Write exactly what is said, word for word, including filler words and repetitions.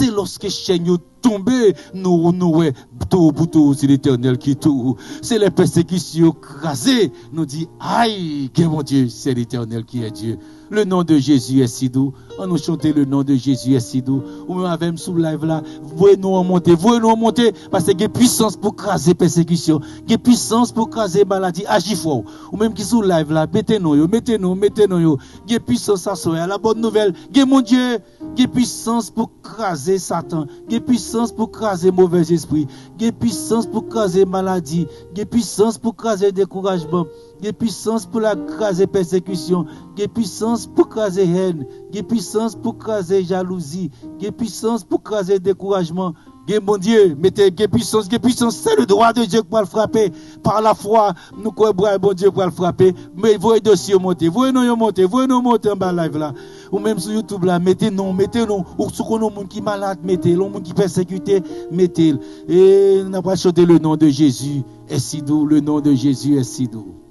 Te lòske chèn yo tonbe, nou, nou wè towo pou towo, se Letènèl ki towo. Se lè pèsekisyon yo kraze, nou di, ay, gen Bondye, se Letènèl ki è Dye. Le nom de Jésus est si doux. An nou chante le nom de Jésus est si doux. Ou menm avè m sou live la, voye non an monte, voye non an monte, paske gen pwisans pou kraze pèsekisyon, gen pwisans pou kraze maladi, aji fò. Ou menm ki sou live la, mete non yo, mete non, mete non yo. Gen pwisans aswè a, la bòn nouvèl, gen Bondye, gen pwisans pou kraze Satan, gen pwisans pou kraze movèzespri, gen pwisans pou kraze maladi, gen pwisans pou kraze dekourajman, gen pwisans pou la kraze pèsekisyon, gen pwisans pou kraze hèn, gen pwisans pou kraze jalouzi, gen pwisans pou kraze dekourajman. Gen Bondye, mete gen pwisans, gen pwisans, se le dwa de Dye k pral frape. Pa lafwa, nou kwè bra Bondye pral frape. Men voye dosye yo monte, voye non yo monte, voye non monte anba live la. Ou menm sou YouTube la, mete non, mete non. Ou sou konn yon moun ki malad, mete l. Yon moun ki pèsekite, mete l. E n ap pral chante le nom de Jésus est si doux, le nom de Jésus est si doux.